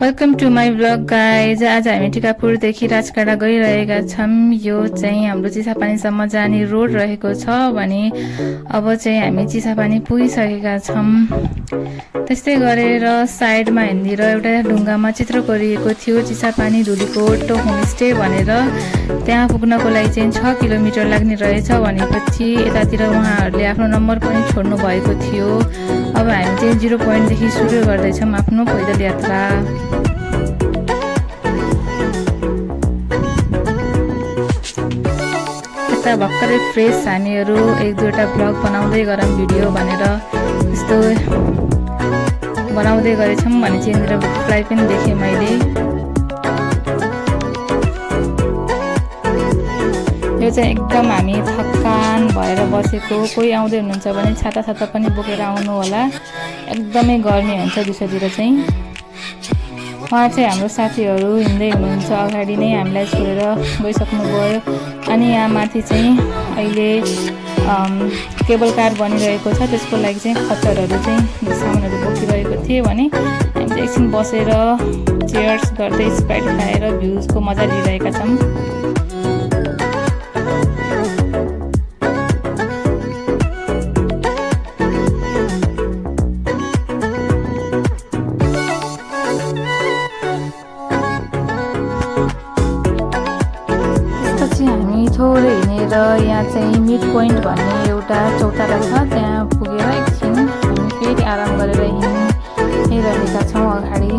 Welcome to my blog guys. आज हामी टिकापुरदेखि राजकाँडा गइरहेका छौँ। यो चाहिँ हाम्रो चिसापानीसम्म जाने रोड रहेको छ भने अब चाहिँ हामी चिसापानी पुगिसकेका छौँ। त्यस्तै गरेर साइडमा हिँडेर एउटा ढुङ्गामा चित्र कोरिएको थियो चिसापानी धुलीकोट होमस्टे भनेर। त्यहाँ पुग्नको लागि चाहिँ 6 किलोमिटर लाग्ने रहेछ भनेपछि यतातिर उहाँहरूले आफ्नो नम्बर पनि छोड्नु भएको थियो। अब हामी चाहिँ 0 पोइन्टदेखि सुरु गर्दैछौँ आफ्नो पैदल यात्रा। यता भर्खरै फ्रेस हामीहरू 1-2वटा ब्लग बनाउँदै गरौँ भिडियो भनेर यस्तो बनाउँदै गरेछौँ भने चाहिँ यहाँनिर भुकलाई पनि देखेँ मैले। यो चाहिँ एकदम हामी थकान भएर बसेको। कोही आउँदै हुनुहुन्छ भने छाता पनि बोकेर आउनु होला, एकदमै गर्मी हुन्छ दिउँसोतिर चाहिँ। उहाँ चाहिँ हाम्रो साथीहरू हिँड्दै हुनुहुन्छ, अगाडि नै हामीलाई छोडेर गइसक्नु भयो। अनि यहाँ माथि चाहिँ अहिले केबल कार बनिरहेको छ, त्यसको लागि चाहिँ खच्चरहरू चाहिँ सामानहरू बोकिरहेको थिए भने हामी चाहिँ एकछिन बसेर चेयर्स गर्दै स्प्राइट खाएर भ्युजको मजा लिइरहेका छौँ। थोरै हिँडेर यहाँ चाहिँ मिड पोइन्ट भन्ने एउटा चौतारा छ, त्यहाँ पुगेर एकछिन हामी फेरि आराम गरेर हिँडिरहेका छौँ अगाडि।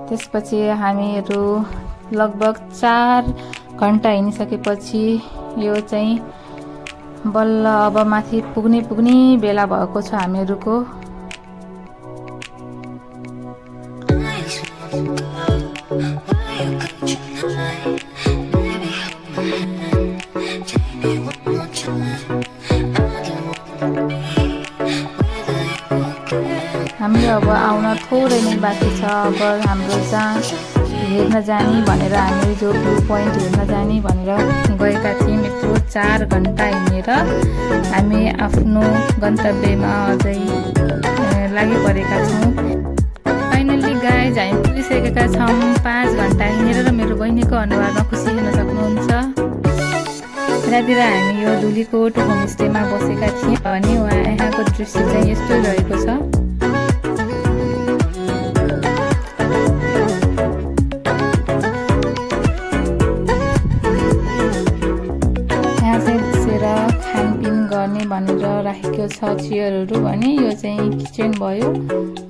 त्यसपछि हामीहरू लगभग 4 घन्टा हिँडिसकेपछि यो चाहिँ बल्ल अब माथि पुग्ने बेला भएको छ हामीहरूको। हामी अब आउन थोरै नै बाँकी छ। अब हाम्रो जहाँ हेर्न जाने भनेर हामी जो भ्यू पोइन्ट हेर्न जाने भनेर गएका थियौँ, यत्रो 4 घन्टा हिँडेर हामी आफ्नो गन्तव्यमा अझै लागिपरेका छौँ। फाइनल्ली गाइज हामी पुगिसकेका छौँ। 5 घन्टा हिँडेर र मेरो बहिनीको अनुहारमा खुसी हेर्न सक्नुहुन्छ। यतातिर हामी यो धुलीकोट होमस्टेमा बसेका थियौँ भने यहाँको दृश्य चाहिँ यस्तो रहेको छ। यहाँ चाहिँ बसेर खानपिन गर्ने भनेर राखेको छ चेयरहरू भने यो चाहिँ किचन भयो।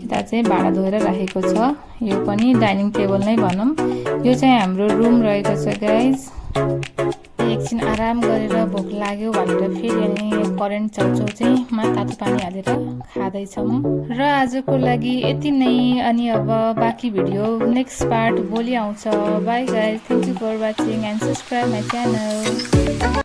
यता चाहिँ भाँडा धोएर राखेको छ, यो पनि डाइनिङ टेबल नै भनौँ। यो चाहिँ हाम्रो रुम रहेको छ गाइज। एकछिन आराम गरेर भोक लाग्यो भनेर फेरि अनि करेन्ट चाउचाउ चाहिँ तातो पानी हालेर खाँदैछौँ। र आजको लागि यति नै। अनि अब बाँकी भिडियो नेक्स्ट पार्ट भोलि आउँछ। Bye guys, thank you for watching and subscribe my channel.